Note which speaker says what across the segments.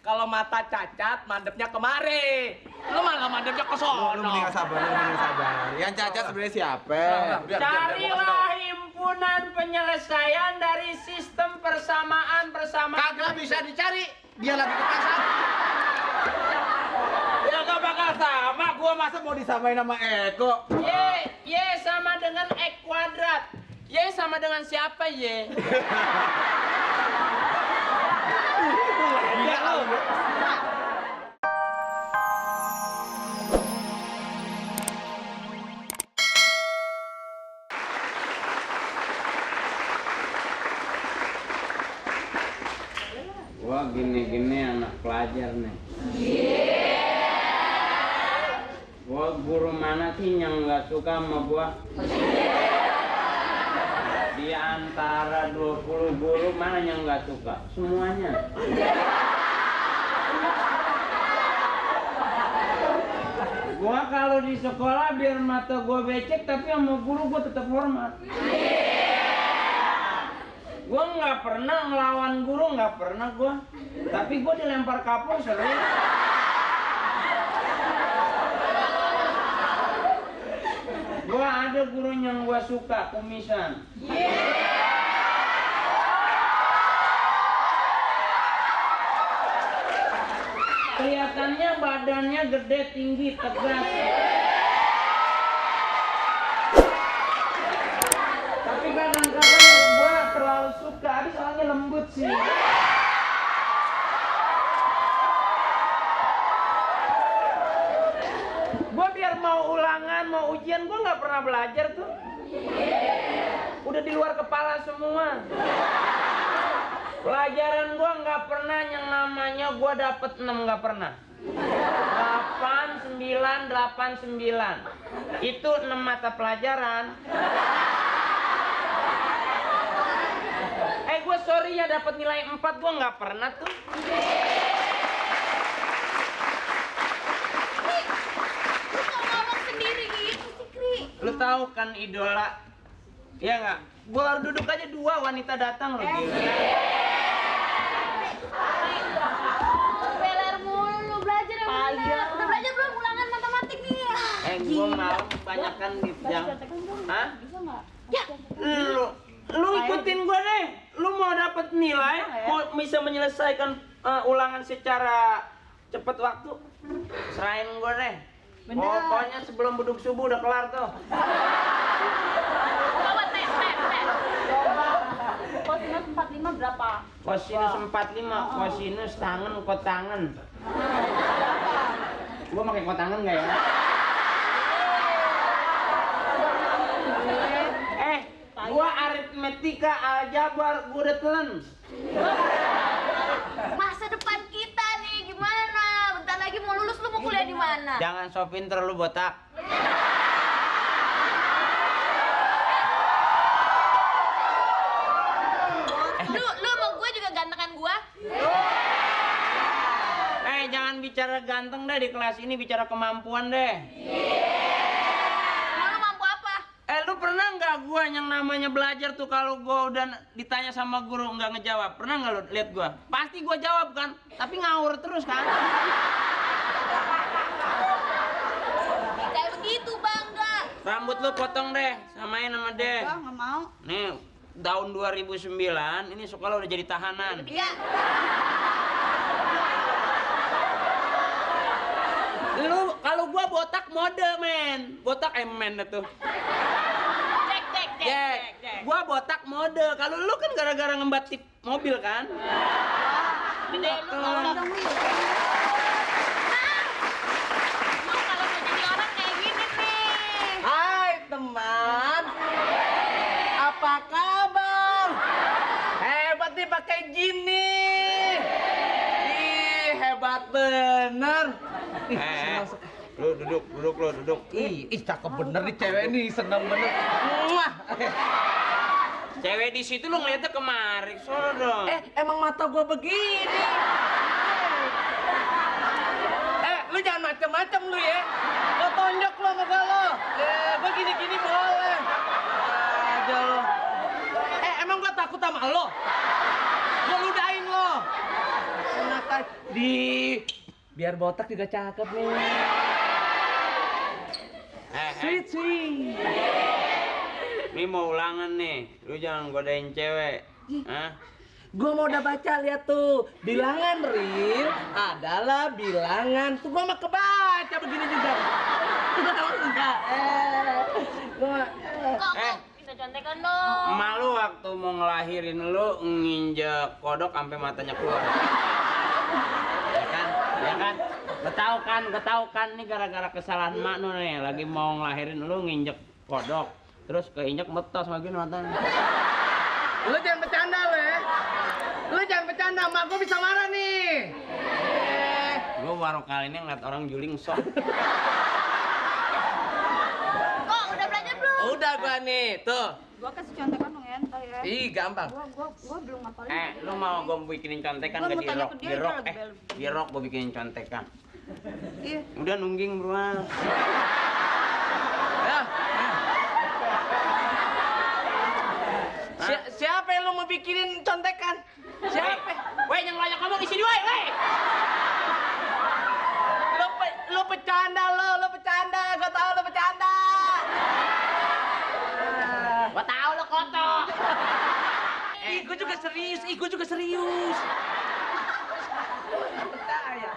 Speaker 1: kalau mata cacat mandepnya kemari. Lu malah mandepnya ke sono.
Speaker 2: Lu mendingan sabar. Yang cacat sebenarnya siapa?
Speaker 1: Carilah himpunan penyelesaian dari sistem persamaan.
Speaker 3: Kagak bisa dicari. Dia lagi ke pasar.
Speaker 2: Ya gak bakal sama, gua masa mau disamain sama Eko?
Speaker 1: Y sama dengan X kuadrat. Y sama dengan siapa Y?
Speaker 2: Gila lu.
Speaker 4: Wah gini-gini anak pelajar nih. Wah guru mana sih yang nggak suka sama gua? Di antara 20 guru mana yang nggak suka? Semuanya. Gua kalau di sekolah biar mata gua becek tapi sama guru gua tetap hormat. Gua nggak pernah ngelawan guru, nggak pernah gua. Tapi gua dilempar kapur sering. Gua ada guru yang gua suka, kumisan. Kelihatannya badannya gede, tinggi, tegas. Tapi kadang-kadang gua terlalu suka, tapi soalnya lembut sih. Gua biar mau ulangan, mau ujian, gua nggak pernah belajar tuh. Udah di luar kepala semua. Pelajaran gua nggak pernah yang namanya gua dapet 6, nggak pernah. 8, 9. Itu 6 mata pelajaran. Gua sorry ya dapet nilai 4, gua nggak pernah tuh. Lu tahu kan idola? Iya nggak? Gua baru duduk aja 2 wanita datang loh.
Speaker 5: Beler mulu lu belajar yang bener. Udah belajar belum ulangan matematik nih?
Speaker 4: Gua mau banyakan yang. Hah?
Speaker 5: Bisa nggak?
Speaker 4: Ya, lu ikutin gua deh. Lu mau dapet nilai, mau bisa menyelesaikan ulangan secara cepat waktu, serahin gua deh. Pokoknya sebelum beduk subuh udah kelar tuh.
Speaker 5: Coba tes. Kosinus 45 berapa?
Speaker 4: Kosinus 45, kosinus tangan, kotangan. Gua pakai kotangan nggak ya? Gua aritmetika, aljabar, gua udah telan.
Speaker 5: Masa depan kita nih gimana? Bentar lagi mau lulus, lu mau kuliah di mana?
Speaker 4: Jangan so pinter lu botak.
Speaker 5: Lu sama gue juga gantengan gua.
Speaker 4: Jangan bicara ganteng deh di kelas ini, bicara kemampuan deh.
Speaker 5: Mau lu mampu apa?
Speaker 4: Lu pernah nggak gua yang namanya belajar tuh kalau gua udah ditanya sama guru nggak ngejawab? Pernah nggak lu lihat gua? Pasti gua jawab kan, tapi ngawur terus kan?
Speaker 5: Kayak begitu bangga.
Speaker 4: Rambut lu potong deh, samain sama deh.
Speaker 5: Nggak mau.
Speaker 4: Nih, tahun 2009 ini sekolah udah jadi tahanan.
Speaker 5: Iya.
Speaker 4: Lu kalau gua botak mode men, botak men tuh.
Speaker 5: Cek.
Speaker 4: Gua botak mode. Kalau lu kan gara-gara ngembat tip mobil kan?
Speaker 5: Gede lu kalau dong lu. Lu kalau mau jadi orang kayak gini nih.
Speaker 3: Hai teman. Apa kabar? Hebat nih pakai jin nih. Ih, hebat bener.
Speaker 4: Lu duduk.
Speaker 3: Ih, cakep bener nih cewek nih, seneng bener. Muah.
Speaker 4: Cewek di situ lu ngeliatnya kemari, sono dong.
Speaker 3: Emang mata gua begini. Lu jangan macem-macem lu ya. Gua tonjok lu sama lo. Gua gini-gini boleh. Aja lo. Emang gua takut sama lo? Gua ludahin lo. Enak biar botak juga cakep nih. Sweet.
Speaker 4: Ini mau ulangan nih, lu jangan godain cewek. Hah?
Speaker 3: Gua mau udah baca, lihat tuh. Bilangan real adalah bilangan. Tuh gua mah kebaca begini juga. Enggak.
Speaker 5: Kok bisa contekan dong.
Speaker 4: Malu waktu mau ngelahirin lu nginjek kodok sampai matanya keluar. Ya kan? Gak tau kan nih gara-gara kesalahan mak lu nih, lagi mau ngelahirin lu nginjek kodok, terus keinjek metos lagi matanya.
Speaker 3: Lu jangan bercanda lu ya. Lu jangan bercanda, mak gua bisa marah nih.
Speaker 4: Gua baru kali ini ngeliat orang juling sok.
Speaker 5: Kok udah belajar belum?
Speaker 3: Udah gua nih, tuh.
Speaker 5: Gua kasih contekan dong ya, ntar ya.
Speaker 3: Ih, gampang.
Speaker 5: Gua belum ngapalin.
Speaker 4: Lu mau gua bikinin contekan
Speaker 5: Gua
Speaker 4: ke
Speaker 5: mau tanya
Speaker 4: dirok?
Speaker 5: ke dia, dia lagi bel.
Speaker 4: Dirok gua bikinin contekan.
Speaker 5: Iya.
Speaker 4: Udah nungging beruang.
Speaker 3: Ya. Siapa yang lu mau bikinin contekan? Siapa?
Speaker 4: Weh, yang banyak ngomong di sini, weh.
Speaker 3: Lu bercanda lu bercanda. Gua tahu lu bercanda.
Speaker 4: Gua tahu lo kotor.
Speaker 3: Ih, gua juga serius. Percaya.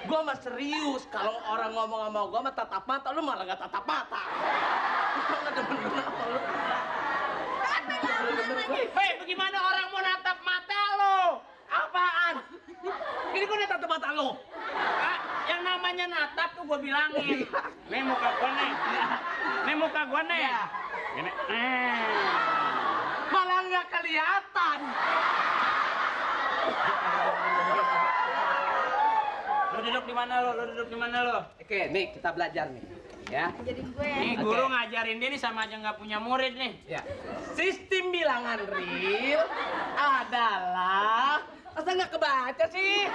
Speaker 3: Gua mah serius. Kalau orang ngomong sama gua mah tatap mata, lu malah gak tatap mata. Gua nggak demen sama lu.
Speaker 4: Hei, bagaimana orang mau natap mata lo?
Speaker 3: Apaan? Ini gua udah tatap mata lu.
Speaker 4: Yang namanya natap tuh gua bilangin. Nih muka gua nih. Ini.
Speaker 3: Malah nggak kelihatan.
Speaker 4: Lu duduk di mana lo?
Speaker 3: Oke, nih kita belajar nih. Ya.
Speaker 5: Ajarin gue ya.
Speaker 4: Nih guru ngajarin dia nih sama aja nggak punya murid nih.
Speaker 3: Ya. Sistem bilangan real adalah masa nggak kebaca sih?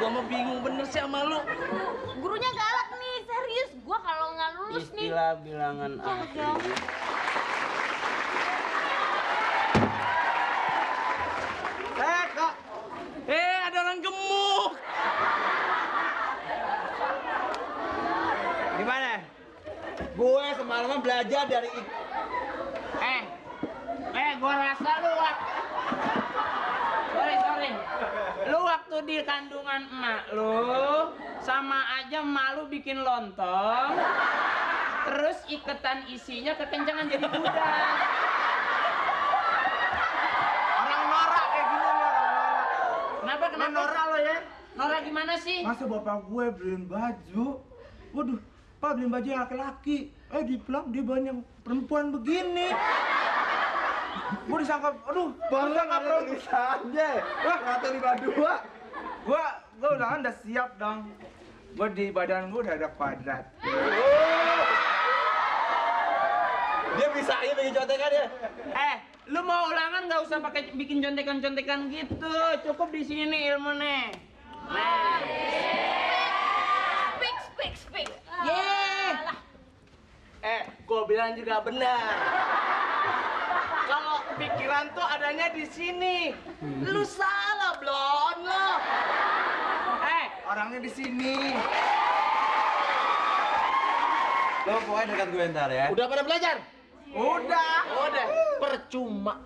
Speaker 3: Gua mau bingung bener sih sama lu.
Speaker 5: Gurunya galak nih, serius. Gua kalau nggak lulus nih.
Speaker 4: Istilah bilangan asli.
Speaker 3: Kak. Ada orang gemuk.
Speaker 2: Gimana? Gue semalaman belajar dari
Speaker 4: Gua rasa lu sorry. Lu waktu di kandungan emak lu sama aja emak lu bikin lontong, terus iketan isinya kekencangan jadi gudang.
Speaker 2: orang norak kayak gini nih, orang norak.
Speaker 4: Kenapa?
Speaker 2: Norak lo ya?
Speaker 4: Norak gimana sih?
Speaker 2: Masa bapak gue beliin baju? Waduh, Pak beliin baju yang laki-laki. Di pulang dia banyak perempuan begini. Gue disangka, aduh, bangga nggak tulisannya. Wah, kata 52. Gue udah siap dong. Gue di badan gue udah ada kuadrat. Dia bisa aja bikin contekan ya.
Speaker 4: Lu mau ulangan nggak usah pakai bikin contekan-contekan gitu. Cukup di sini nih ilmu nih. Nah.
Speaker 5: Speak.
Speaker 3: Yeay. Gua bilang juga benar. Kalau pikiran tuh adanya di sini. Lu salah, Blon lo.
Speaker 2: Orangnya di sini. Lo pokoknya dekat gue ntar ya.
Speaker 3: Udah pada belajar?
Speaker 2: Udah.
Speaker 3: Percuma.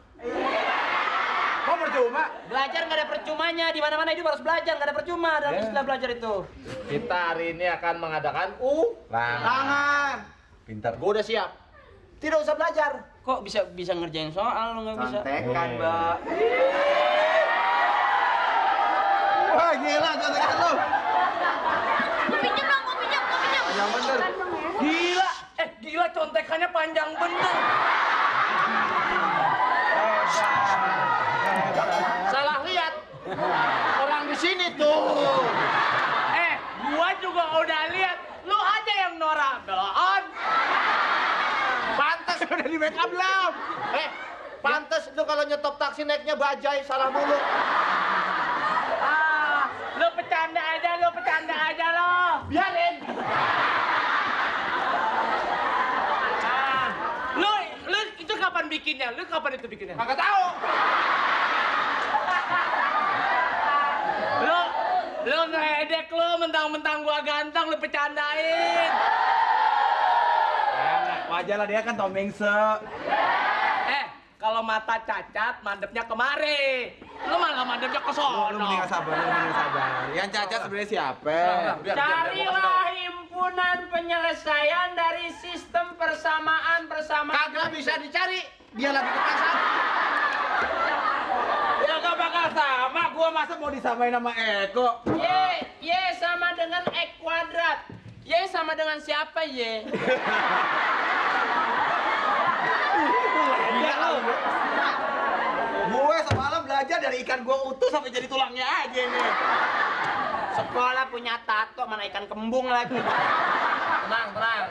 Speaker 2: Kok percuma?
Speaker 4: Belajar nggak ada percumanya, di mana-mana hidup harus belajar, nggak ada percuma dalam istilah belajar itu.
Speaker 2: Kita hari ini akan mengadakan ulangan. Pintar.
Speaker 3: Gua udah siap. Tidak usah belajar.
Speaker 4: Kok bisa ngerjain soal lu nggak bisa?
Speaker 2: Contekan, Mbak. Wah, gila contekan lu.
Speaker 5: Gua pinjam dong, gua pinjam.
Speaker 2: Yang bener.
Speaker 3: Gila. Gila contekannya panjang bener. Salah lihat. Orang di sini tuh. Gua juga udah lihat. Lu aja yang norak, Blon. Pantes
Speaker 2: Udah di make up belum?
Speaker 3: pantes lu kalau nyetop taksi naiknya bajai salah mulu. Lu bercanda aja lo. Biarin. Lu itu kapan bikinnya? Kagak tahu. Lu ngeledek lu, mentang-mentang gua ganteng lu bercandain.
Speaker 2: Wajar lah dia kan Tom Hanks.
Speaker 3: Kalau mata cacat, madepnya kemari. Lu malah madepnya ke sono.
Speaker 2: Lu mendingan sabar. Yang cacat sebenarnya siapa?
Speaker 1: Carilah himpunan penyelesaian dari sistem persamaan.
Speaker 2: Kagak bisa dicari. Dia lagi ke pasar. Ya gak bakal sama. Gua masa mau disamain sama Eko?
Speaker 1: Y sama dengan X kuadrat. Y sama dengan siapa Y?
Speaker 2: Gue semalam belajar dari ikan gua utuh sampai jadi tulangnya aja nih.
Speaker 1: Sekolah punya tato, mana ikan kembung lagi.
Speaker 2: Tenang.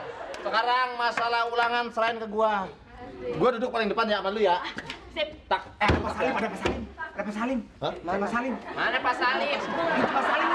Speaker 2: Sekarang masalah ulangan serahin ke gua. Gua duduk paling depan ya sama lu ya.
Speaker 5: Sip.
Speaker 2: Tak, ada Pak Salim.
Speaker 1: Mana Pak Salim?
Speaker 2: Ini Pak Salim.